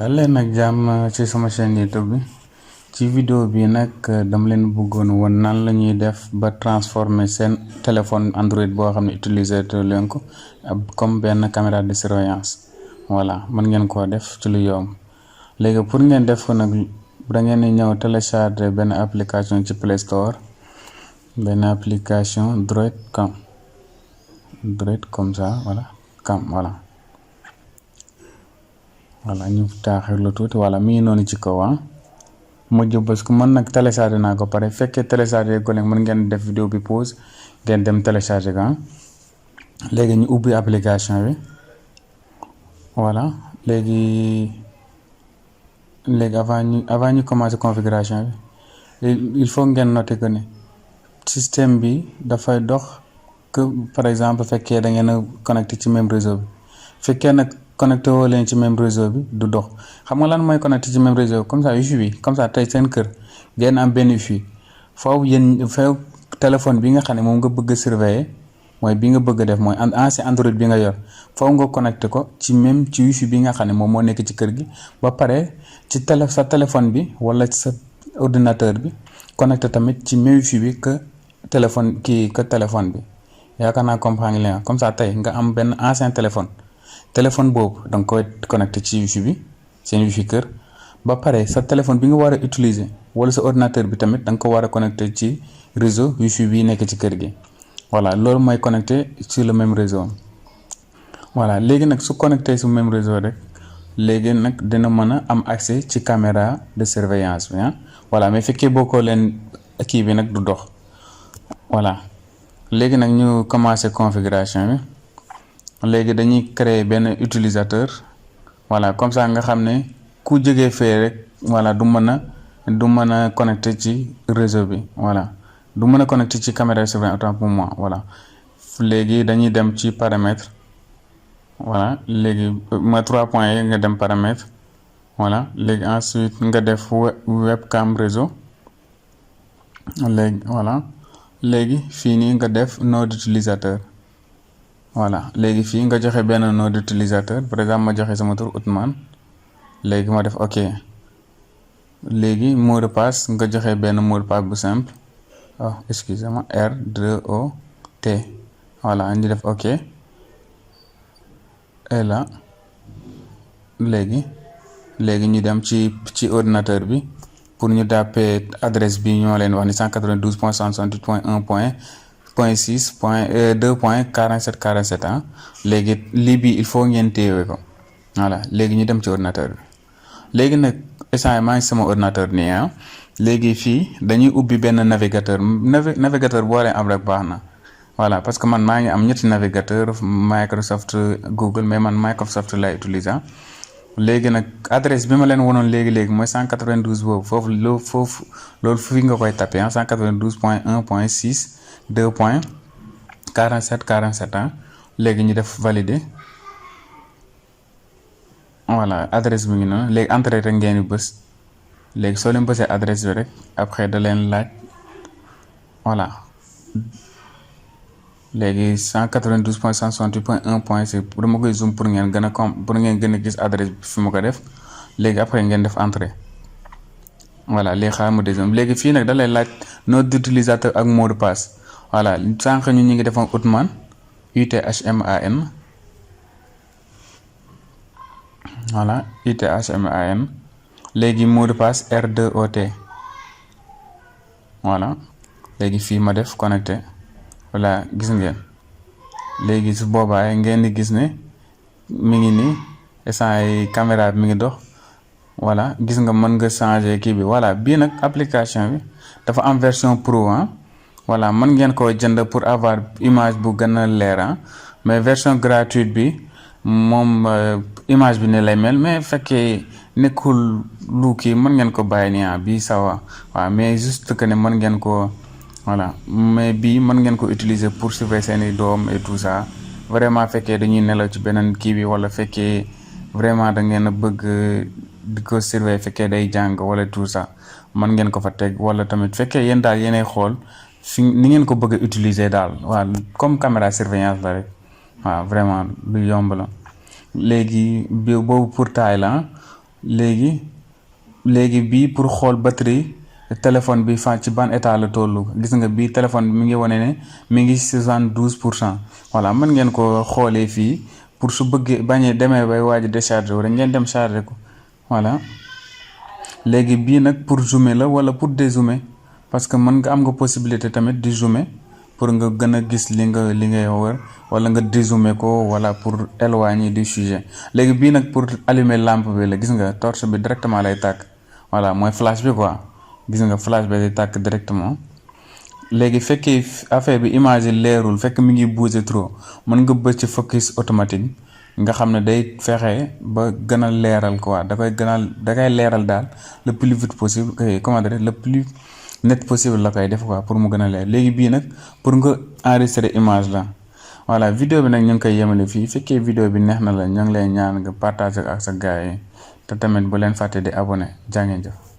dal leen nag jàmm ci sama chaîne YouTube bi ci vidéo bi nag dama leen bëggoon woon nan la ñuy def ba transformer seen téléphone Android boo xam ne utiliser leen ko comme benn caméra de surveillance. Voilà, mën ngeen koo def ci lu yomb. Léegi pour ngeen def ko nag da ngeen di ñëw télécharger benn application ci Play Store, benn application Droid Cam, Droid comme ça, Cam, voilà ñu taaxirlu tuuti mi ngi noonu ci kaw ma jëm parce que man nag télécharger naa ko pare fekkee télécharger ko nag mën ngeen def vidéo bi pause ngeen dem télécharger ko léegi ñu ubbi application bi. Voilà, léegi avant ñu commencer configuration bi il faut ngeen noter que ne système bi dafay dox que par exemple fekkee da ngeen a connecté ci même réseau bi. Fekkee nag connecté woo leen ci même réseau bi du dox. Xam nga lan mooy connecté ci même réseau comme ça wifi bi comme ça tey seen kër ngeen am benn wifi foofu foofu téléphone bi nga xam ne moom nga bëgg a surveiller mooy bi nga bëgg a def mooy ancien Android bi nga yor foofu nga connecté ko ci même ci wifi bi nga xam ne moom moo nekk ci kër gi ba pare ci sa téléphone bi wala sa ordinateur bi connecté tamit ci même wifi bi que téléphone bi yaakaar naa comprendre nga comme ça tey nga am benn ancien téléphone boobu da nga koy connecté ci wifi bi seen wifi kër ba pare sa téléphone bi nga war a utiliser wala sa ordinateur bi tamit da nga ko war a connecté ci réseau wifi bi nekk ci kër gi. Voilà, loolu mooy connecté sur le même réseau. Voilà, léegi nag su connecté sur le même réseau rek léegi nag dina mën a am accès ci caméra de surveillance bi voilà mais fekkee bokkoo leen kii bi nag du dox. Voilà, léegi nag ñu commencé configuration bi. Léegi dañuy créer benn utilisateur voilà comme ça nga xam ne ku jógee fee rek voilà du mën a connecté ci réseau bi voilà du mën a connecté ci caméra de surveillance autant pour moi voilà. Léegi dañuy dem ci paramètres voilà léegi ma 3 points yi nga dem paramètres voilà léegi ensuite nga def webcam réseau léegi voilà léegi fii nii nga def nom d'utilisateur. Voilà, léegi fii nga joxe benn nom d'utilisateur par exemple ma joxe sama tur Ousmane léegi ma def OK. Léegi mot de passe nga joxe benn mot de passe bu simple excusez-moi R2OT voilà ñu def OK. Et là léegi ñu dem ci ordinateur bi pour ñu tàppee adresse bi ñoo leen wax ni 192.168.1.6.2.47 léegi lii bi il faut ngeen téewe ko voilà léegi ñu dem ci ordinateur bi. Léegi nag instant maa ngi sama ordinateur nii léegi fii dañuy ubbi benn navigateur boo leen am rek baax na voilà parce que man maa ngi am ñetti navigateur Microsoft Google mais man Microsoft lay utiliser. Léegi nag adresse bi ma leen wonoon léegi mooy 192 boobu foofu loolu fii nga koy tapé 192.1.6.2.47 léegi ñu def valider voilà adresse bi ngi noonu léegi entrée rek ngeen di bës léegi soo leen bësee adresse bi rek après da leen laaj voilà léegi 192.168.1.6 dama koy zoom pour ngeen gën a gis adresse bi fi mu ko def léegi après ngeen def entrée voilà léegi xaaral ma dézoom léegi fii nag da lay laaj nom d'utilisateur ak mot de passe voilà sànq ñu ngi defoon Ousmane UTHMAN voilà UTHMAN léegi mot de passe R2OT voilà léegi fii ma def connecté voilà gis ngeen léegi su boobaa ngeen di gis ne mi ngi nii instant yi caméra bi mi ngi dox voilà gis nga mën nga changer kii bi voilà bii nag application bi dafa am version pro voilà mën ngeen ko jënd pour avoir image bu gën a leer mais version gratuite bi moom image bi ne lay mel mais fekkee nekkul lu kii mën ngeen ko bàyyi nii bii sawa waaw mais juste que ne mën ngeen ko voilà mais bii mën ngeen ko utiliser pour surveiller seeni doom et tout ça vraiment fekkee dañuy nelaw ci beneen kii bi wala fekkee vraiment da ngeen a bëgg di ko surveiller fekkee day jàng wala tout ça mën ngeen ko fa teg wala tamit fekkee yéen daal yéenay xool fi ni ngeen ko bëgg a utiliser daal waaw comme caméra surveillance la rek waaw vraiment lu yomb la. Léegi boobu pour taille la léegi bii pour xool batterie téléphone bi ci ban état la tollu gis nga bii téléphone bi mi ngi wane ne mi ngi 72%. voilà mën ngeen ko xoolee fii pour su bëggee bañee demee bay waaj a décharger wu rek ngeen dem charger ko. voilà léegi bii nag pour zoomer la wala pour dézoomer, parce que mën nga am nga possibilité tamit di zoomer pour nga gën a gis li ngay wër, wala nga dézoomer ko wala pour éloigner du sujet. léegi bii nag pour allumer lampe bi la, gis nga torche bi directement lay tàkk. voilà mooy flash bi quoi, gis nga flash bi lay tàkk directement. léegi fekkee affaire bi image yi leerul, fekk mi ngi bouger trop, mën nga bës ci focus automatique nga xam ne day fexe ba gën a leeral quoi, da koy leeral daal le plus vite possible, comment dire, le plus net possible la koy def quoi pour mu gën a leer. léegi bii nag pour nga enregistrer image la. voilà vidéo bi nag ñu ngi koy yemale fii. fekkee vidéo bi neex na la, ñu ngi lay ñaan nga partager ak sa gars yi te tamit bu leen fàtte di abonné. jaa ngeen jëf.